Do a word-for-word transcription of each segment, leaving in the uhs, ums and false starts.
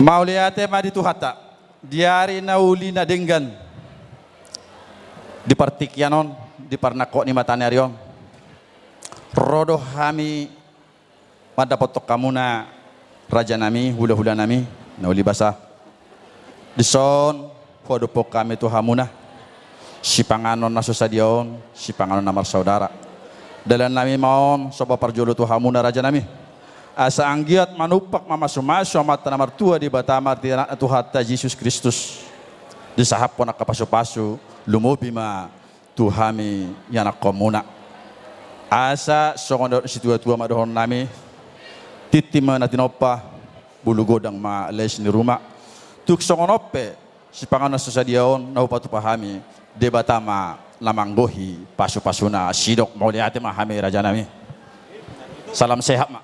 Mauliate ma di Tuhanta, di ari na uli na denggan, di partingkian on, di parnangkok ni mata ni ari on, ro do hami mandapothon hamuna, rajanami, hulahulanami na uli basa. Dison huadophon hami tu hamuna sipanganon na so sadia on, sipanganon na marsaudara. Dalannami ma on somba parjolo tu hamuna, rajanami, asa anggiat manumpak mamasumasu Amanta na martua Debata marhite Anakna Tuhanta Jesus Kristus, disahaphon angka pasupasu, lumobi ma tu hami ianakkonmuna. Asa songon didok ni situatua ma dohononnami: Tintin ma na tinompa, bulu godang ma lais ni ruma. Tung songon on pe, sipanganon na so sadia on na hupatupa hami, Debata ma na manggohi pasupasuna. Sidok mauliate ma hami, rajanami. Salam sehat ma.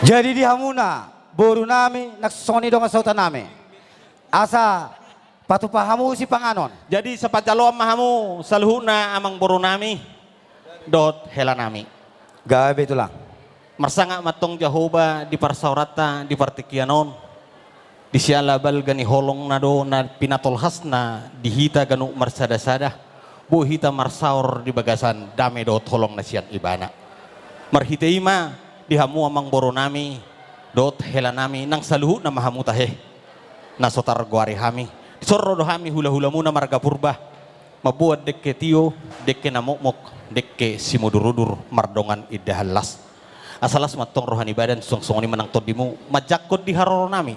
Jadi di hamuna, borunami, nang songon i dongan sahutanami, asa patupa hamu sipanganon. Jadi sapanjaloan ma hamu saluhutna, amangborunami dohot helanami. Gabe, Tulang. Marsangap ma antong Jahowa di parsaoranta di partingkian on, di siala balga ni holongna do na pinatolhasna di hita ganup marsadasada, boi hita marsaor di bagasan dame dohot holong na sian Ibana. Marhite i ma, di hamu amangborunami dohot helanami, nang saluhutna ma hamu tahe na so targoari hami. Dison ro do hami hulahulamuna marga Purba, mamboan dengke tio, dengke na mokmok, dengke simudurudur mardongan indahan las. Asa las ma antong roha ni badan, suang songon i ma nang tondimu manjangkon di haroronami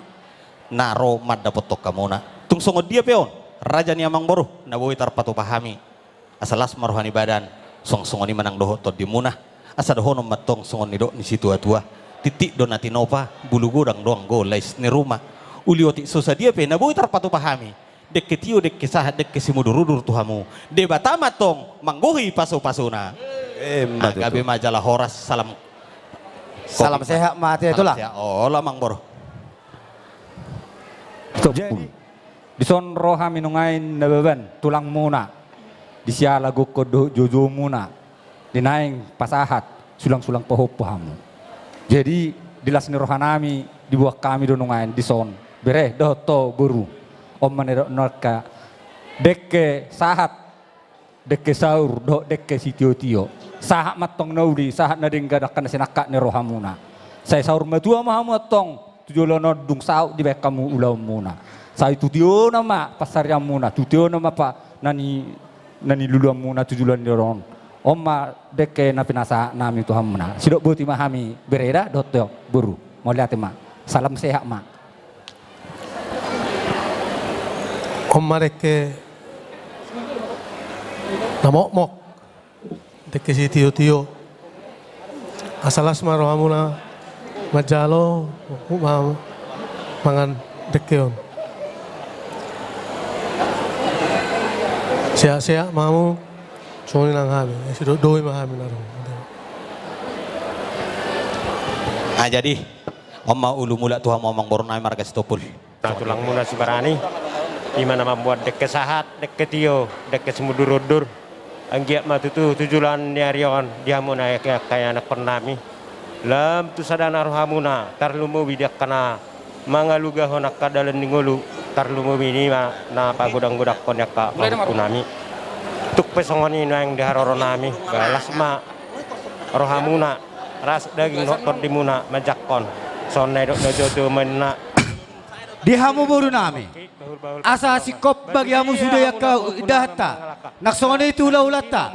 na ro mandapothon hamuna. Tung songon dia pe on, raja ni amangboru, na boi tarpatupa hami, asa las ma roha ni badan, suang songon i ma nang dohot tondimuna. Asa dohonon ma antong songon nidok ni situatua: Tintin do na tinompa, bulu godang do anggo lais ni ruma. Uli otik so sadia pe na boi tarpatupa hami, dengke tio, dengke sahat, dengke simudurudur tu hamu, Debata ma antong manggohi pasupasuna. Emma tutu. Gabe ma jala horas. Salam. Salam sehat ma, ate, Tulang. Salam sehat. Olo, amangboru. Jadi, dison ro hami nuaeng, Nababan, tulangmuna, di siala gokhon dohot joujou muna, di naeng pasahat, sulangsulang pahompu hamu. Jadi, di las ni rohanami, diboan hami do nuaeng dison, bere dohot ho boru. On ma na nidok ni angka dengke sahat, dengke saur dohot dengke sitiotio. Sahat ma antong na uli, sahat na denggan angka na sinangkap ni rohamuna. Sai saur matua ma hamu antong tu joloan on, dung saut dibaen hamu ulaonmuna. Sai tu tiona ma pansarianmuna, tu tiona ma pa na ni, na niluluanmuna tu joloan ni ari on. On ma dengke na pinasahatnami tu hamuna. Sidok boti ma hami, bere da dohot ho boru. Mauliate ma. Salam sehat ma. On ma dengke na mokmok, dengke sitiotio. Asa las ma rohamuna manjalo, ma-, mangan dengke on. Sehat-sehat ma hamu, songon i nang hami, sidok doi ma hami na ro. Ah, jadi, on ma ulu mulak tu hamu amangborunami marga Sitompul. Na tulangmuna sibarani, i ma na mamboan dengke sahat, dengke tio, dengke simudurudur. Anggiat ma tutu tu joloan ni ari on, di hamuna angka ianakkonnami, lam tu sadana rohamuna, tarlumobi di angka na mangalugahon angka dalan ni ngolu, tarlumobi i ma na pagodanggodangkon ni angka pahompunami. Tung pe songon i nuaeng di haroronami, las ma rohamuna, ras daging dohot tondimuna manjangkon. Songon na nidok na joujou ma inna. Di hamu borunami, asa singkop bagi hamu sude angka indahanta, nang songon i tu hulahulanta.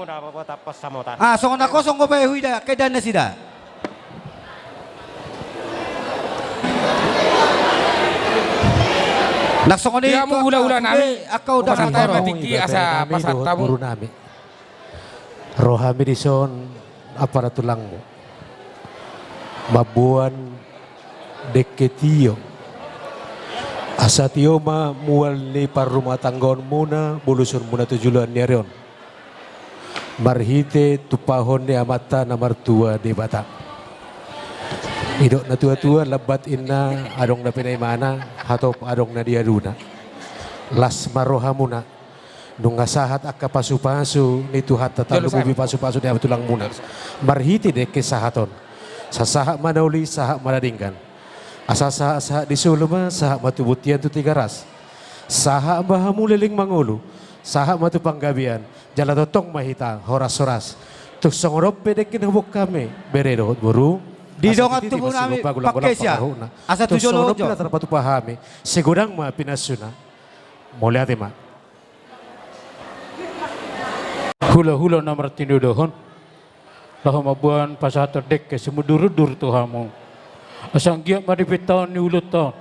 Ah, songon na kosong dope huida angka indahan nasida. Nang songon i tu hamu hulahulanami, angka undang pasahat ma tingki asa pasahat hamu. Ro hami dison, ampara tulangmu, mamboan dengke tio. Asa tio ma mual ni parrumatanggaonmuna, bolusonmuna tu joloan ni ari on, marhite tumpahon ni Amanta na martua Debata. Didok na tuatua, lambat inna adong na pinaimana, hatop adong na diaduna. Las ma rohamuna. Nunga sahat angka pasupasu ni Tuhanta, tarlumobi pasupasu ni hamu tulangmuna, marhite dengke sahat on. Sahat ma na uli, sahat ma na denggan. Asa sahat-sahat ni solu ma, sahat ma tu bontean tu Tigaras. Sahat ma hamu leleng mangolu, sahat ma tu panggabean, jala tongtong ma hita horas-horas. Tung songon on pe dengke na huboan hami, bere dohot boru. Di dongan tubu nami Pangkesia, asa tu jolo on jo. Tung songon on pe na tarpatupa hami, sai godang ma pinasuna. Mauliate ma. Hula-hula na martinodohon, laho mamboan pasahathon dengke simundur-undur tu hamu. Asa anggiat ma dipinta on ni ulaonta on.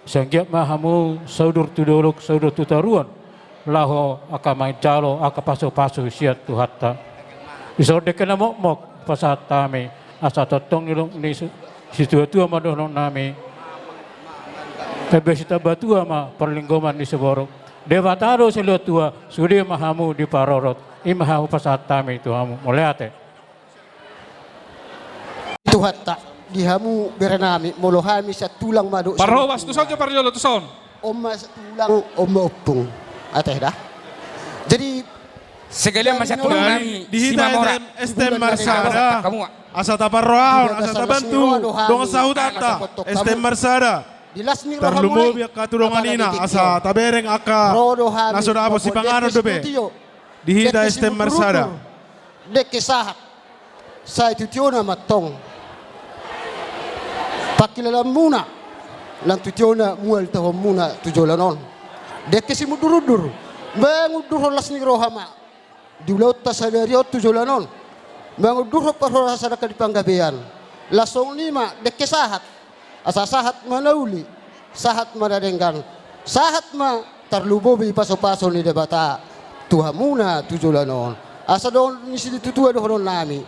Asa anggiat ma hamu saudur tu dolok, saudur tu toruan, laho angka manjalo angka pasu-pasu sian Tuhanta. Dison dengke na mokmok pasahat hami, asa tongtong niluluan ni si-, situa-tua ma dohonon nami. Ebe sitamba tua ma parlinggoman ni siborok. Debata do silehon tua, sude ma hamu diparorot. I ma hupasahat hami tu hamu. Mauliate. Tuhanta, di hamu bere nami, molo hami sian tulang ma dohot. Parhobas, tuson jo parjolo, tuson. On ma tulang, on ma ompung. Ate da. Jadi, sekalian ma sian tulang nami, di hita Simamora. S T M, S T M Marsada. Asa taparrohahon, asa tabantu dongan sahutanta, S T M Marsada. Di las ni rohamuna i, tarlumobi angka tu dongan ina, asa tabereng angka na so dapot sipanganon dope. Di hita S T M Marsada. Dengke sahat. Sai tu tiona ma antong pangkilalaanmuna, nang tu tiona mual tahuonmuna tu joloan on. Dengke simundur-undur. Mangundurhon las ni roha ma. Di ulaonta sadari on tu joloan on. Mangundurhon parhorasan angka di panggabean. Las songon i ma dengke sahat. Asa sahat ma na uli, sahat ma na denggan, sahat ma tarlumobi pasu-pasu ni Debata tu hamuna tu joloan on. Asa dohonon ni situatua dohonon nami.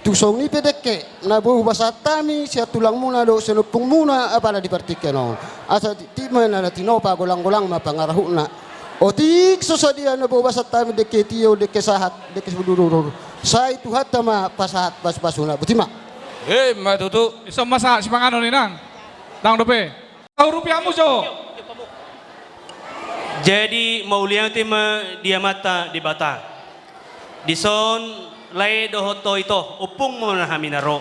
Tung songon i pe dengke na boi hupasahat hami sian tulangmuna dohot sian ompungmuna apala di partingkian on. Asa titik ma na tinopa, golang-golang ma pangarahutna. Otik so sadia na boi hupasahat hami dengke tio, dengke sahat, dengke simundur-undur, sai Tuhanta ma pasahat pasu-pasuna. Boti ma. Emma tutu. Dison ma sahat sipanganon, Inang. Ndang dope. Taurupi hamu jo. Jadi mauliate ma di Amanta Debata. Dison lae dohot ito, ompung ma hami na ro.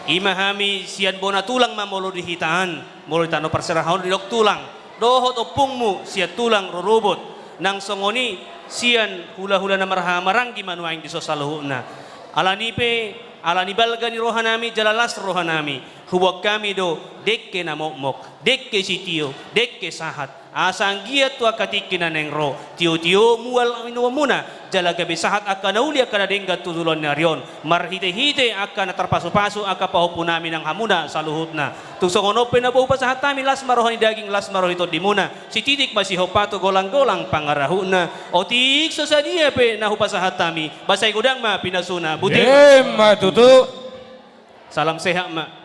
I ma hami sian bona tulang ma molo di hita an, molo di tano parserahan on didok tulang. Dohot ompungmu sian tulang rorobot. Nang songon i sian hula-hula na marhaha maranggi ma nuaeng dison saluhutna. Alani pe, alani balga ni roha nami jala las roha nami, huboan hami do dengke na mokmok, dengke sitio, dengke sahat. Asa anggiat tu angka tingki na naeng ro, tio-tio mual inumonmuna, jala gabe sahat angka na uli angka na denggan tu joloan ni ari on, marhite-hite angka na tarpasu-pasu angka pahompu nami nang hamuna saluhutna. Tung songon on pe na boi hupasahat hami, las ma roha ni daging, las ma roha ni tondimuna, sititik ma sihompa tu golang-golang pangarahutna. Otik so sadia pe na hupasahat hami, ba sai godang ma pinasuna. Boti. Emma tutu. Salam sehat ma.